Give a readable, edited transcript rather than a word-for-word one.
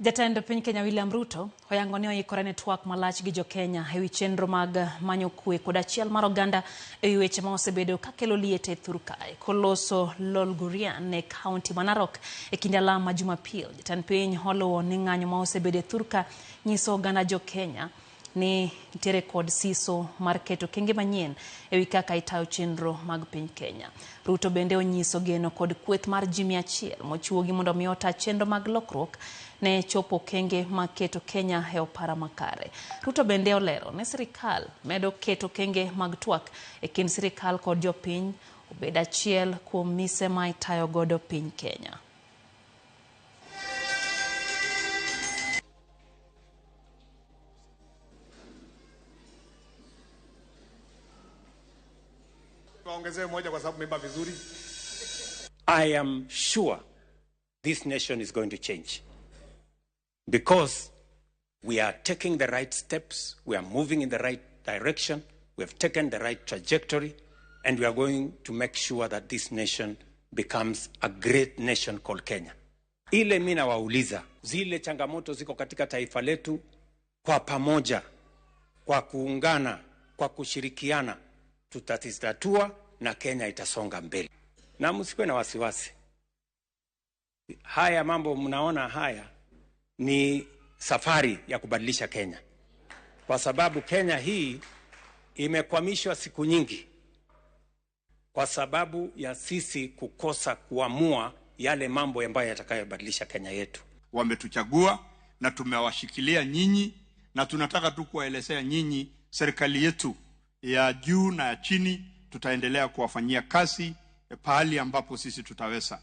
Jatend piny Kenya William Ruto oyango ni oikore ne twak malach gi jokenya ewi chenro mag manyo kwe kod achiel mar oganda ewi weche ma osebedo kakelo liet e thur kae. Koloso Lolgorian e kaunti ma Narok e kinde alam ma Jumapil, jatend piny oluwo ni ng'anyo ma osebedo e thur ka nyiso oganda jokenya ni nitiere kod siso mar keto okenge manyien ewi kaka itayo chenro mag piny Kenya. Ruto bende onyiso geno kod kweth mar ji 100 mochuogi mondo mi ota chenro mag lokruok ne chopo okenge mag keto Kenya e opara makare. Ruto bende olero ni sirikal medo keto okenge mag twak e kind sirikal kod jopiny obed achiel kuom mise ma itayo godo piny Kenya. Waongezee moja kwa sababu meimba vizuri. I am sure this nation is going to change because we are taking the right steps, we are moving in the right direction, we have taken the right trajectory, and we are going to make sure that this nation becomes a great nation called Kenya. Ile mi nawauliza, zile changamoto ziko katika taifa letu, kwa pamoja, kwa kuungana, kwa kushirikiana, tutazitatua na Kenya itasonga mbele, na msikuwe na wasiwasi. Haya mambo mnaona haya ni safari ya kubadilisha Kenya, kwa sababu Kenya hii imekwamishwa siku nyingi kwa sababu ya sisi kukosa kuamua yale mambo ambayo yatakayobadilisha Kenya yetu. Wametuchagua na tumewashikilia nyinyi, na tunataka tu kuwaelezea nyinyi, serikali yetu ya juu na ya chini, tutaendelea kuwafanyia kazi pahali ambapo sisi tutaweza.